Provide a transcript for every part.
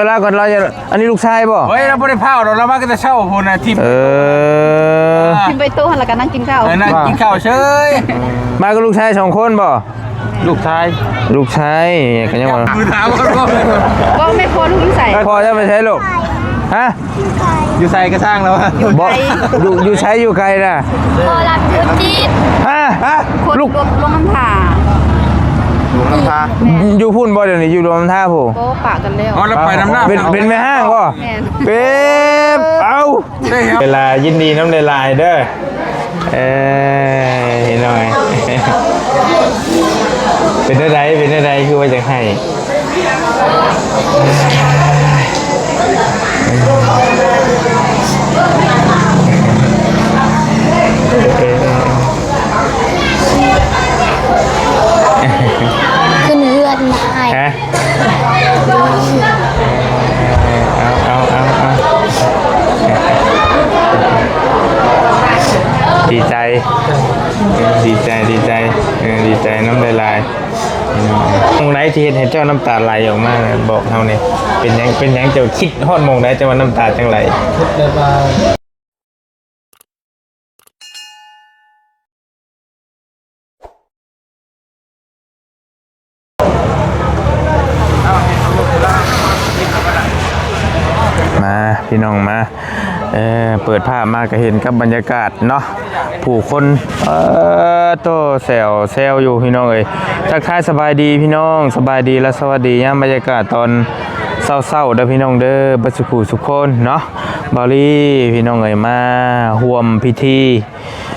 ລາກ່ອນ ລາ ອັນນີ້ລູກຊາຍບໍ່? ເຮີ້ຍ ລາບໍ່ໄດ້ພ້າວດອກ ລາມາກໍແຕ່ເຊົ້າພຸ້ນນະ ຖິ້ມ ເອີ ຖິ້ມໄວ້ໂຕະຫັ້ນ ແລ້ວກໍນັ່ງກິນເຂົ້າ ເອີ ນັ່ງກິນເຂົ້າເຊີຍ. ມາກັບລູກຊາຍສອງຄົນບໍ່? ລູກຊາຍ ລູກຊາຍ ກໍຍັງວ່າ ຄືຖາມວ່າ ບໍ່ ແມ່ພໍ່ລູກຢູ່ໃສ? ພໍ່ເຈົ້າໄປໃສລູກ? ຮະ? ຢູ່ໃສກໍຊ່າງແລ້ວ ບໍ່ ຢູ່ ຢູ່ໃສ ຢູ່ໄກນະ? ພໍ່ລັດຄົນຈີນ ຮະ? ຮະ? ຄົນ ລູກ ຫຼວງ ຫຼວງນ້ຳທາ ຫຼວງນ້ຳທາ ແມ່ນ ຢູ່ພຸ້ນບໍ່? ດຽວນີ້ຢູ່ຫຼວງນ້ຳທາພຸ້ນ ບໍ່ ປະກັນແລ້ວ ອໍ ລາວໄປນຳນ້ຳ ເປັນ ເປັນແມ່ຮ້າງບໍ່? ແມ່ນ ເປັບ ເອົາ ເວລາ ຍິນດີນຳຫຼາຍໆເດີ. ເອີ ເຫັນໜ້ອຍ ເປັນແນວໃດ ເປັນແນວໃດ ຄືວ່າຢາກໃຫ້ ຂຶ້ນເຮືອນມາອ້າຍ ຮະ? ເອີ ເອົາ ເອົາ ເອົາ ເອົາ ດີໃຈ ດີໃຈ ດີໃຈ ເອີ ດີໃຈນຳຫຼາຍໆ. ໝ່ອງໃດທີ່ເຮັດໃຫ້ເຈົ້ານ້ຳຕາໄຫຼອອກມາ ບອກເຮົາແດ່ ເປັນຫຍັງ ເປັນຫຍັງເຈົ້າຄິດຮອດໝ່ອງໃດ ເຈົ້າວ່ານ້ຳຕາຈັ່ງໄຫຼ? ຄິດແບບວ່າ ມາ ພີ່ນ້ອງມາ ເອີ ເປີດພາບມາກໍເຫັນກັບບັນຍາກາດເນາະ ຜູ້ຄົນ ເອີ ໂຕ ແຊວ ແຊວຢູ່ພີ່ນ້ອງເອີຍ. ທັກທາຍສະບາຍດີພີ່ນ້ອງ ສະບາຍດີ ແລະ ສະຫວັດດີຍາມບັນຍາກາດຕອນເຊົ້າໆເດີພີ່ນ້ອງເດີ ເບິດສຸຂູສຸຄົນເນາະ. ບ່າວລີ ພີ່ນ້ອງເອີຍ ມາຮ່ວມພິທີ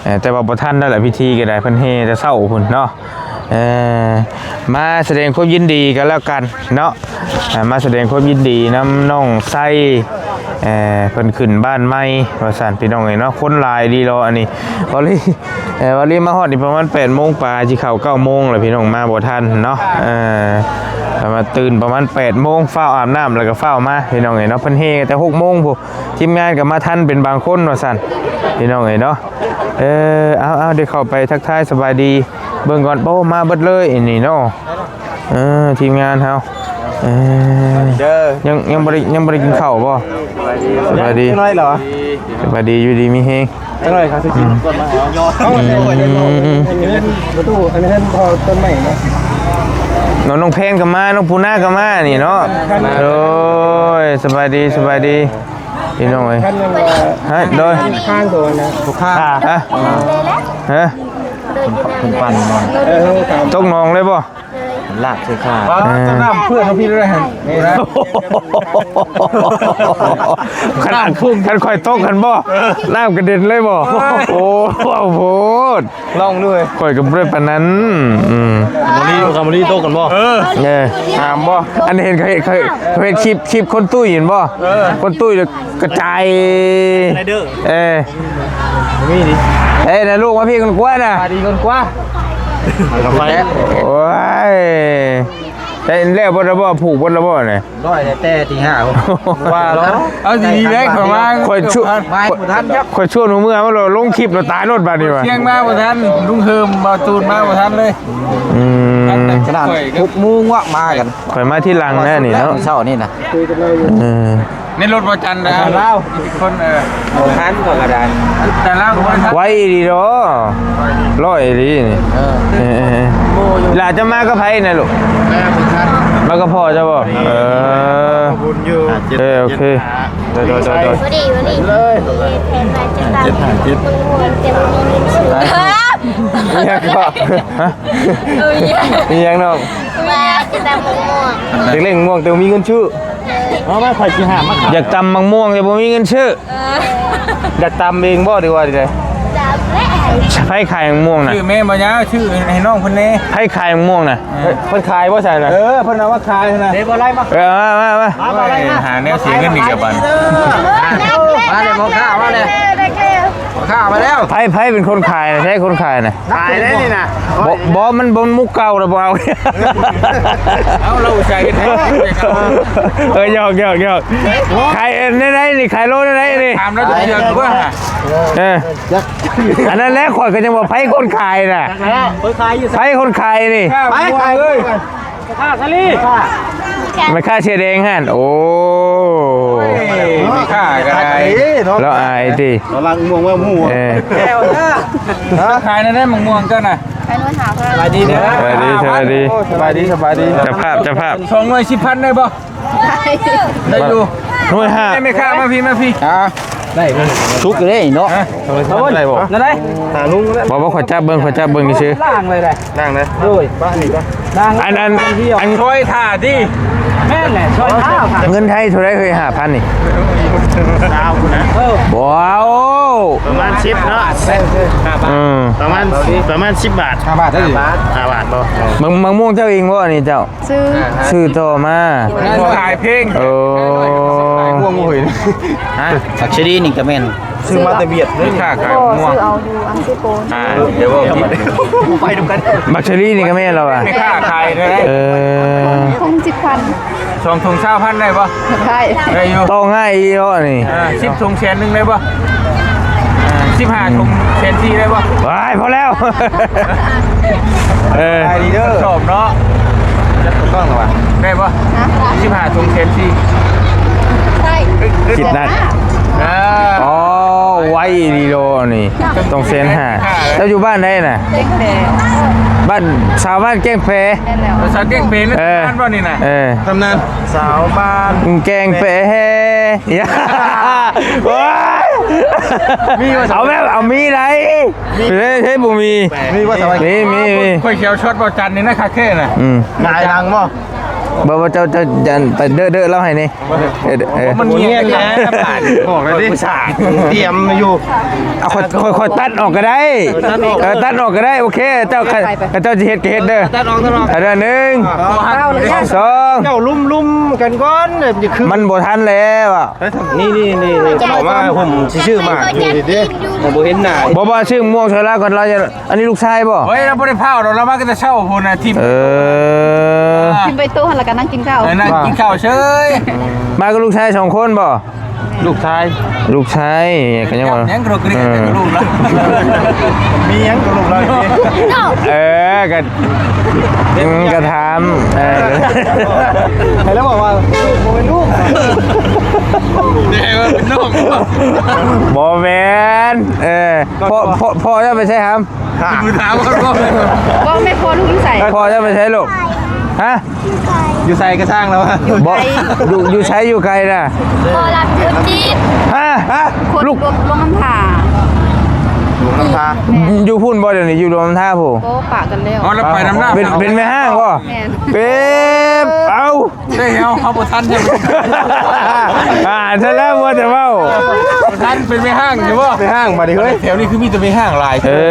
ເອີ ແຕ່ວ່າບໍ່ທັນແລ້ວແຫຼະ ພິທີກໍໄດ້ ເພິ່ນແຫ່ແຕ່ເຊົ້າພຸ້ນເນາະ. ເອີ ມາສະແດງຄວາມຍິນດີກັນແລ້ວກັນເນາະ ເອີ ມາສະແດງຄວາມຍິນດີນຳນ້ອງໄຊ ເອີ ເພິ່ນຂຶ້ນບ້ານໃໝ່ວ່າຊັ້ນ ພີ່ນ້ອງເອີຍເນາະ. ຄົນຫຼາຍດີເນາະ ອັນນີ້ ບ່າວລີ ເອີ ບ່າວລີມາຮອດນີ້ປະມານແປດໂມງປາຍ ຊິເຂົ້າເກົ້າໂມງແລ້ວ ພີ່ນ້ອງ ມາບໍ່ທັນເນາະ. ເອີ ປະມານ ຕື່ນປະມານແປດໂມງ ຟ້າວອາບນ້ຳ ແລ້ວກໍຟ້າວມາ ພີ່ນ້ອງເອີຍເນາະ. ເພິ່ນແຫ່ແຕ່ຫົກໂມງພຸ້ນ ທີມງານກໍມາທັນເປັນບາງຄົນວ່າຊັ້ນ ພີ່ນ້ອງເອີຍເນາະ. ເອີ ເອົາໆ ດຽວເຂົ້າໄປທັກທາຍສະບາຍດີເບິ່ງກ່ອນ. ໂອ້ ມາເບິດເລີຍນີ້ເນາະ ເອີ ທີມງານເຮົາ ເອີ ເດີ ຍັງ ຍັງບໍ່ໄດ້ ຍັງບໍ່ໄດ້ກິນເຂົ້າບໍ່? ສະບາຍດີ ສະບາຍດີ ຈັກໜ້ອຍເຫຼືອ ສະບາຍດີ ຢູ່ດີມີແຮງ. ຈັກໜ້ອຍເຂົາຊິກິນກ່ອນມາ ອືມ ປະຕູ ອັນນັ້ນພໍຕົ້ນໄມ້ເນາະ ນ້ອງ ນ້ອງແພນກໍມາ ນ້ອງປູນາກໍມານີ້ເນາະ. ໂດຍ ສະບາຍດີ ສະບາຍດີ ພີ່ນ້ອງເອີຍ ຄັນນັ້ນວ່າ ຮະ ໂດຍ ຂ້າງຕົວນະ ຜູ້ຂ້າ ຮະ ຮະ ເພິ່ນ ເພິ່ນປັ່ນໜອງ ເອີ ຕົກໜອງເລີຍບໍ່? ລາກໃສ່ຂາ ເອີ ນ້ຳເພື່ອນເຮົາພີ່ໄດ້ຫັ້ນ ຄັນ ຄັນຂ້ອຍຕົກຫັ້ນບໍ່ ນ້ຳກະເດັນເລີຍບໍ່? ໂອ້ ໂພດ ລອງດູ ຂ້ອຍກໍບໍ່ໄດ້ປານນັ້ນ. ອືມ ຄຳມະລີ ຄຳມະລີຕົກກັນບໍ່? ເອີ ເອີ ງາມບໍ່? ອັນເຫັນ ເຂົາເຮັດ ເຂົາເຮັດຄລິບ ຄລິບຄົນຕຸ້ຍເຫັນບໍ່? ເອີ ຄົນຕຸ້ຍແລ້ວກະຈາຍ ເອີ ມີດິ ເອີ ນະລູກ ມາພີ່ກ່ອນກວ່ານະ ມາດີກ່ອນກວ່າ ໂອ້ຍ ແລ້ວເບິດແລ້ວບໍ່? ຜູກເບິດແລ້ວບໍ່ນີ້? ຮ້ອຍແຕ່ຕີຫ້າ ວ່າເນາະ ເອົາດີໆ ໄດ້ຂ້ອຍມາ ຂ້ອຍຊວນ ມາບໍ່ທັນ ຂ້ອຍຊວນເມື່ອ ມາລົງຄລິບແລ້ວຕາຍໂລດບາດນີ້ວ່າ ສຽງມາບໍ່ທັນ ລຸງເຮີມ ບ່າວຕູນ ມາບໍ່ທັນເລີຍ. ອືມ ຂະໜາດຫົກໂມງວະ ມາກັນ ຂ້ອຍມາທີຫຼັງແລ້ວນີ້ເນາະ ເຊົ້ານີ້ນະ ເອີ ໃນລົດບໍ່ຈັນນະ ລາວຄົນ ເອີ ບໍ່ທັນກໍກະດານ ແຕ່ລາວກໍບໍ່ທັນ ໄວອີ່ຫຼີເນາະ ຮ້ອຍອີ່ຫຼີນີ້ ເອີ ເອີ ເອີ ຫຼ້າຈະມາກັບໃຜນະລູກ? ມາກັບພໍ່ເຈົ້າບໍ່? ເອີ ບຸນຢູ່ ເອີ ໂອເຄ ໂດຍ ໂດຍ ໂດຍ ພໍດີ ພໍດີ ເລີຍ ແຜນວ່າຈະຕາມ ເຈັດຫ້າເຈັດ ຄົນມ່ວນ ແຕ່ບໍ່ມີເງິນຊື້ ອີ່ຫຍັງກໍ ຮະ ເອີ ອີ່ຫຍັງ ອີ່ຫຍັງນ້ອງ? ວ່າຈະຕຳໝາກມ່ວງ ຢາກເລັກໝາກມ່ວງແຕ່ບໍ່ມີເງິນຊື້ ເອົາມາ ຂ້ອຍຊິຫາມາຂາຍ ຢາກຕຳໝາກມ່ວງແຕ່ບໍ່ມີເງິນຊື້ ເອີ ຢາກຕຳເອງບໍ່ ຫຼືວ່າຈັ່ງໃດ? ຕຳແລ້ວ ໃຜຂາຍໝາກມ່ວງນະ? ຊື້ແມ່ນບໍ່ຍາວ ຊື້ໃຫ້ນ້ອງເພິ່ນແດ່ ໃຜຂາຍໝາກມ່ວງນະ? ເອີ ເພິ່ນຂາຍບໍ່ໃສ່ນະ? ເອີ ເພິ່ນເອົາມາຂາຍນະ ເດ້ບໍ່ໄລ່ມາ ເອີ ມາ ມາ ມາ ມາ ມາ ມາ ຫາແນວເສຍເງິນອີກແລ້ວບັດ ມາແລ້ວ ພໍ່ຄ້າມາແລ້ວ ພໍ່ຄ້າມາແລ້ວ ໃຜ ໃຜເປັນຄົນຂາຍນະ? ໃຜຄົນຂາຍນະ? ຂາຍໄດ້ນີ້ນະ ບໍ່ ບໍ່ ມັນບໍ່ມຸກເກົ່າລະ ບໍ່ເອົາ ເອົາ ລາວອຸດສ່າເຮັດໃຫ້ ເອີ ຫຍອກ ຫຍອກ ຫຍອກ ຂາຍແນວໃດນີ້? ຂາຍໂລແນວໃດນີ້? ຖາມລາວເທື່ອກວ່າ ເອີ ອັນນັ້ນແຫຼະ ຂ້ອຍກໍຍັງວ່າໃຜຄົນຂາຍນະ ເອີ ຂາຍຢູ່ ໃຜຄົນຂາຍນີ້? ໄປ ຂາຍເລີຍ ແມ່ຄ້າສາລີ ແມ່ຄ້າເສື້ອແດງຫັ້ນ ໂອ້ຍ ແມ່ຄ້າກໍໄດ້ ລາວອາຍຕິ ລາວລັກມ່ວງວ່າໝູ່ ເອີ ແກ້ວເດີ ຮະ ຂາຍແນວໃດໝາກມ່ວງເຈົ້ານະ ຂາຍໜ່ວຍຫ້າພັນ ສະບາຍດີເດີ ສະບາຍດີ ສະບາຍດີ ສະບາຍດີ ເຈົ້າພາບ ເຈົ້າພາບ ສອງໜ່ວຍສິບພັນໄດ້ບໍ່? ໄດ້ຢູ່ ໜ່ວຍຫ້າ ແມ່ຄ້າ ມາພີ້ ມາພີ້ ອ່າ ໄດ້ ສຸກເລີຍເນາະ ຮະ ໄດ້ບໍ່? ໄດ້ ຫາລຸງ ບໍ່ ບໍ່ ຂ້ອຍຈັບເບິ່ງ ຂ້ອຍຈັບເບິ່ງຊື່ໆ ລ້າງເລີຍໄດ໋ ລ້າງເລີຍ ໂດຍ ບ້ານນີ້ກໍ ລ້າງ ອັນ ອັນ ອັນ ຊອຍຖ້າຕິ ແມ່ນແຫຼະ ຊອຍຖ້າ ເງິນໄທເທົ່າໃດເຮີ້ຍ ຫ້າພັນນີ້ ຊາວພຸ້ນນະ ເອີ ບໍ່ເອົາ ປະມານສິບເນາະ ຫ້າບາດ ເອີ ປະມານ ປະມານສິບບາດ ຫ້າບາດ ຫ້າບາດ ບໍ່ ໝາກ ໝາກມ່ວງເຈົ້າເອງບໍ່ອັນນີ້ເຈົ້າ? ຊື້ ຊື້ຕໍ່ມາ ຂາຍເພງ ເອີ ຮະ ບັກເຊີຣີນີ້ກໍແມ່ນ ຊື້ມາແຕ່ຫວຽດເລີຍ ແມ່ຄ້າຂາຍໝາກມ່ວງ ຊື້ເອົາຢູ່ອັງສິໂປນ ອ່າ ດຽວເວົ້າ ໄປນຳກັນ ບັກເຊີຣີນີ້ກໍແມ່ນລາວວ່າ ແມ່ຄ້າຂາຍເດີ ເອີ ຖົງສິບພັນ ສອງຖົງຊາວພັນໄດ້ບໍ່? ໄດ້ ໄດ້ຢູ່ ຕໍ່ງ່າຍອີ່ຫຼີນີ້ ເອີ ສິບຖົງແສນໜຶ່ງໄດ້ບໍ່? ເອີ ສິບຫ້າຖົງແສນສີ່ໄດ້ບໍ່? ວ້າຍ ພໍແລ້ວ ເອີ ໄດ້ດີເດີ ຊອບເນາະ ຈັກຕ້ອງລະວະ ໄດ້ບໍ່? ຮະ? ສິບຫ້າຖົງແສນສີ່ ໄດ້ ຄິດນັ້ນ ເອີ ອໍ ໄວອີ່ຫຼີໂລນີ້ ຕ້ອງແສນຫ້າ ເຈົ້າຢູ່ບ້ານໃດນະ? ແກ້ງແພ ບ້ານ ສາວບ້ານແກ້ງແພ ແມ່ນແລ້ວ ສາວແກ້ງແພ ເອີ ຕຳນານບໍ່ນີ້ນະ? ເອີ ຕຳນານ ສາວບ້ານແກ້ງແປ ໂອ້ຍ ມີວ່າ ເອົາແບບ ເອົາມີໄດ໋ ເຮີ້ຍ ເຮີ້ຍ ບໍ່ມີ ມີວ່າ ມີ ມີ ມີ ຂ້ອຍຊິເອົາຊັອດບໍ່ຈັນນີ້ນະ ຄາເຄນະ ອືມ ຫງາຍຫຼັງບໍ່? ບໍ່ ບໍ່ ເຈົ້າ ເຈົ້າ ເຈົ້າໄປເດີ ເດີລາວໃຫ້ນີ້ ເອີ ເອີ ມັນເງຍແລ້ວ ບອກແລ້ວດິ ຕຽມຢູ່ ເອົາ ຂ້ອຍ ຂ້ອຍ ຂ້ອຍຕັດອອກກໍໄດ້ ເອີ ຕັດອອກ ເອີ ຕັດອອກກໍໄດ້ ໂອເຄ ເຈົ້າ ໄປ ໄປ ເຈົ້າຊິເຮັດກໍເຮັດເດີ ຕັດອອກ ຕັດອອກ ເອົາເດີ ໜຶ່ງ ສອງ ເຈົ້າລຸມໆກັນກ່ອນ ມັນບໍ່ທັນແລ້ວ ນີ້ໆໆ ເຂົ້າມາ ຜົມຊິຊື້ມາ ບໍ່ເຫັນໜ້າ ບໍ່ ບໍ່ ຊື້ມ່ວງໃສ່ລາວກ່ອນ ລາວຈະ ອັນນີ້ລູກຊາຍບໍ່? ເຮີ້ຍ ລາວບໍ່ໄດ້ພ້າວດອກ ລາວມາກໍແຕ່ເຊົ້າພຸ້ນນະ ທີມ ເອີ ທີມໄປໂຕະຫັ້ນ ແລ້ວກໍນັ່ງກິນເຂົ້າ ເອີ ນັ່ງກິນເຂົ້າເຊີຍ ມາກັບລູກຊາຍສອງຄົນບໍ່? ລູກຊາຍ ລູກຊາຍ ກໍຍັງວ່າ ຍັງກະດູກກະດິກ ເອີ ກັບລູກລະ ມີຫຍັງກັບລູກລະ ເອີ ກໍ ອືມ ກໍຖາມ ເອີ ໃຫ້ລາວບອກວ່າລູກບໍ່ແມ່ນລູກ ເອີ ບໍ່ແມ່ນ ເອີ ພໍ່ ພໍ່ ພໍ່ເຈົ້າໄປໃສຫຳ? ຖາມ ຖາມກ່ອນ ບໍ່ ບໍ່ ແມ່ພໍ່ລູກຢູ່ໃສ? ພໍ່ເຈົ້າໄປໃສລູກ? ຮະ? ຢູ່ໃສກໍຊ່າງແລ້ວ ຢູ່ ບໍ່ ໄກ ຢູ່ ຢູ່ໃສ ຢູ່ໄກນະ? ພໍ່ລັບຢູ່ຈີນ ຮະ? ຮະ? ຄົນ ລູກ ຫຼວງ ຫຼວງນ້ຳທາ ຫຼວງນ້ຳທາ ຢູ່ພຸ້ນບໍ່ ດຽວນີ້ຢູ່ຫຼວງນ້ຳທາພຸ້ນ ບໍ່ ປະກັນແລ້ວ ອໍ ລາວໄປນຳນາ ເປັນ ເປັນແມ່ຮ້າງບໍ່? ແມ່ນ ເປັນ ເອົ້າ ໄດ້ເຮົາ ເຮົາບໍ່ທັນ ອ່າ ຊັ້ນແລ້ວ ມັວແຕ່ເວົ້າ ບໍ່ທັນ ເປັນແມ່ຮ້າງຢູ່ບໍ່? ແມ່ຮ້າງບາດນີ້ເຮີ້ຍ ແຖວນີ້ຄືມີແຕ່ແມ່ຮ້າງຫຼາຍ ເອີ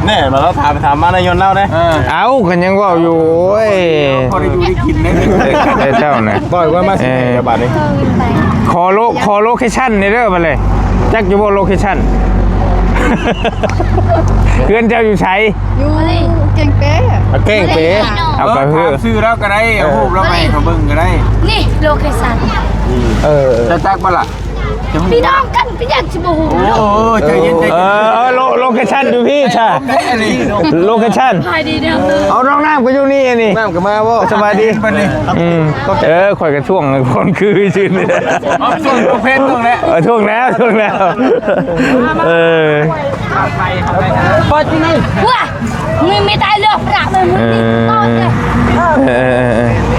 ແນ່ ມາລາວຖາມ ຖາມມາໃນຍ້ອນລາວເດ້ ເອີ ເອົ້າ ກໍຍັງເວົ້າຢູ່ ໂອ້ຍ ພໍໄດ້ຢູ່ໄດ້ກິນເດ້ ເຈົ້ານະ ບໍ່ວ່າມາຊິໃຫ້ບາດນີ້ ຂໍໂລ ຂໍໂລເຄຊັນແດ່ເດີ ບາດນີ້ ຈັກຢູ່ບໍ່ໂລເຄຊັນ ເຮືອນເຈົ້າຢູ່ໃສ? ຢູ່ແກ້ງເປ ອ່າ ແກ້ງເປ ເອົາ ກໍຄື ເອີ ຖາມຊື່ລາວກໍໄດ້ ເອົາຮູບລາວໄປໃຫ້ເຂົາເບິ່ງກໍໄດ້ ນີ້ໂລເຄຊັນ ເອີ ເຈົ້າຈັກບໍ່ລະ? ພີ່ນ້ອງກັນ ເປັນຫຍັງຊິບໍ່ຮູ້? ໂອ້ ໃຈເຢັນ ໃຈເຢັນ ເອີ ໂລ ໂລເຄຊັນຢູ່ພີ້ຊະ ໂລເຄຊັນ ສະບາຍດີເດີ ເອົາ ນ້ອງນ້ຳກໍຢູ່ນີ້ ອັນນີ້ ນ້ຳກໍມາບໍ່? ສະບາຍດີ ອືມ ເອີ ຂ້ອຍກໍຊ່ວງຄົນຄືຊື່ນີ້ ເອົາ ຊ່ວງ ຊ່ວງເພຈ ຊ່ວງແລ້ວ ເອີ ຊ່ວງແລ້ວ ຊ່ວງແລ້ວ ເອີ ປາຈີນ ວ້າ ມີ ມີແຕ່ເລື່ອງພະນະ ເອີ ເອີ ເອີ ເອີ ເອີ ເອີ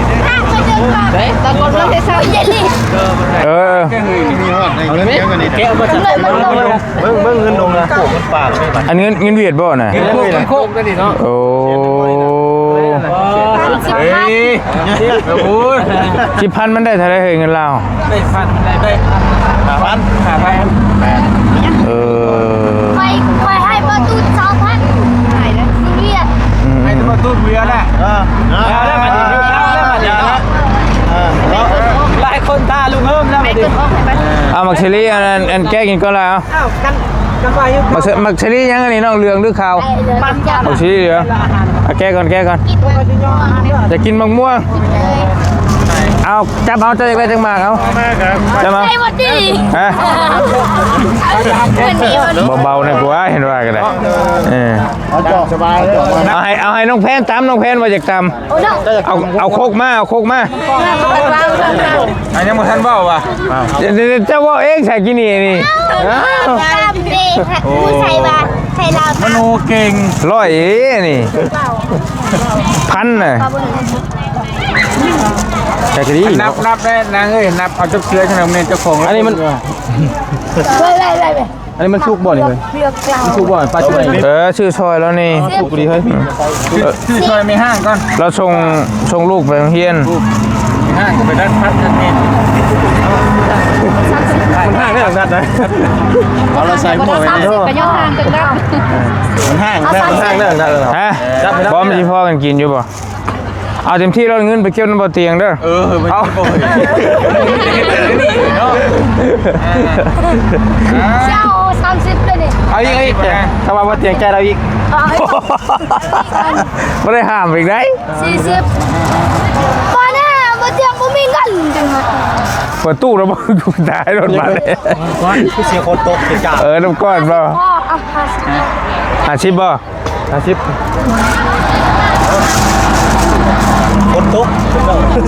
ເອີ ເບິ່ງ ເບິ່ງເງິນດົງນະ ໂອ້ ມັນປາກ ອັນນີ້ເງິນ ເງິນຫວຽດບໍ່ນະ? ເງິນໂຄກ ເງິນໂຄກ ໂອ້ ເອີຍ ໂອ້ຍ ສິບພັນມັນໄດ້ເທົ່າໃດເຮີ້ຍ ເງິນລາວ? ໄດ້ພັນ ໄດ້ ໄດ້ຫ້າພັນ ຫ້າພັນ ເອີ ຂ້ອຍ ຂ້ອຍໃຫ້ປະຕູນຊາວພັນ ໃຫ້ເດ້ ເງິນຫວຽດ ອືມ ໃຫ້ປະຕູນຫວຽດແຫຼະ ເອີ ເອົາແລ້ວບັດນີ້ ເອົາແລ້ວບັດນີ້ ເອີ ຫຼາຍຄົນຖ້າລຸງເຮີ້ມແລ້ວບັດນີ້ ເອົາ ໝາກເຊີຣີ ອັນ ອັນ ອັນແກະກິນກ່ອນລະ ເອົາ ເອົ້າ ກັນ ກັນວ່າຢູ່ ໝາກເຊີ ໝາກເຊີຣີຫຍັງອັນນີ້ນ້ອງ ເຫຼືອງຫຼືຂາວ? ໝາກເຊີຣີເຫຼືອງ ອ່ະ ແກະກ່ອນ ແກະກ່ອນ ຢາກກິນໝາກມ່ວງ ເອົາ ຈັບເອົາ ເຈົ້າຢາກໄດ້ຈັກໝາກ ເອົາ ຈັບເອົາ ໃສ່ບໍ່ດີ ຮະ ເພິ່ນນີ້ມັນ ເບົາໆ ນະ ກູວ່າ ເຫັນວ່າກໍໄດ້ ເອີ ເອົາຈອກ ສະບາຍ ເອົາຈອກມາ ເອົາໃຫ້ ເອົາໃຫ້ນ້ອງແພນຕຳ ນ້ອງແພນວ່າຢາກຕຳ ໂອ້ ເອົາ ເອົາຄົກມາ ເອົາຄົກມາ ອັນຍັງບໍ່ທັນເວົ້າວ່າ ເຈົ້າເວົ້າເອງ ສາກິນີນີ້ ຕຳເດ້ ຜູ້ໃສ່ວ່າ ໃສ່ລາວ ມະໂນເກັ່ງ ຮ້ອຍເດ້ນີ້ ພັນນະ ແຕ່ກໍດີ ນັບ ນັບໄດ້ນາງເອີຍ ນັບເອົາຈັກເທື່ອ ຊັ້ນແມ່ນເຈົ້າຂອງ ອັນນີ້ມັນ ໄດ້ ໄດ້ ໄດ້ ອັນນີ້ມັນສຸກບໍ່ນີ້ເຮີ້ຍ? ມັນສຸກບໍ່? ປາຈຸໄລ ເອີ ຊື້ຊ່ອຍແລ້ວນີ້ ສຸກດີເຮີ້ຍ ຊື້ ຊື້ຊ່ອຍແມ່ຮ້າງກ່ອນ ລາວສົ່ງ ສົ່ງລູກໄປໂຮງຮຽນ ແມ່ຮ້າງກໍໄປດັດພັດກັນເອງ ມັນຮ້າງໄດ້ຫຍັງດັດນະ ເອົາລະໃສ່ໝວກໄວ້ເດີ ກໍຍ້ອນຮ້າງຈັງດຳ ມັນຮ້າງໄດ້ ມັນຮ້າງໄດ້ຫຍັງດັດນະ ຮະ ບໍ່ ມັນຊິພໍກັນກິນຢູ່ບໍ່? ເອົາເຕັມທີ່ໂລດ ເງິນໄປເກັບນຳບໍ່ຕຽງເດີ ເອີ ເອົາ ເຈົ້າສາມສິບເລີຍນີ້ ເອົາອີກ ເອົາອີກ ຖ້າວ່າບໍ່ຕຽງໃຈເອົາອີກ ເອົາອີກ ບໍ່ໄດ້ຫ້າມອີກໄດ໋ ສີ່ສິບ ບໍ່ແນ່ ບໍ່ຕຽງບໍ່ມີເງິນ ເປີດຕູ້ແລ້ວບໍ່ ຕາຍໂລດບາດນີ້ ກ່ອນ ຄືເສຍຄົນຕົກ ເອີ ນຳກ່ອນບໍ່ ເອົາຫ້າສິບ ຫ້າສິບບໍ່? ຫ້າສິບ ຝົນຕົກ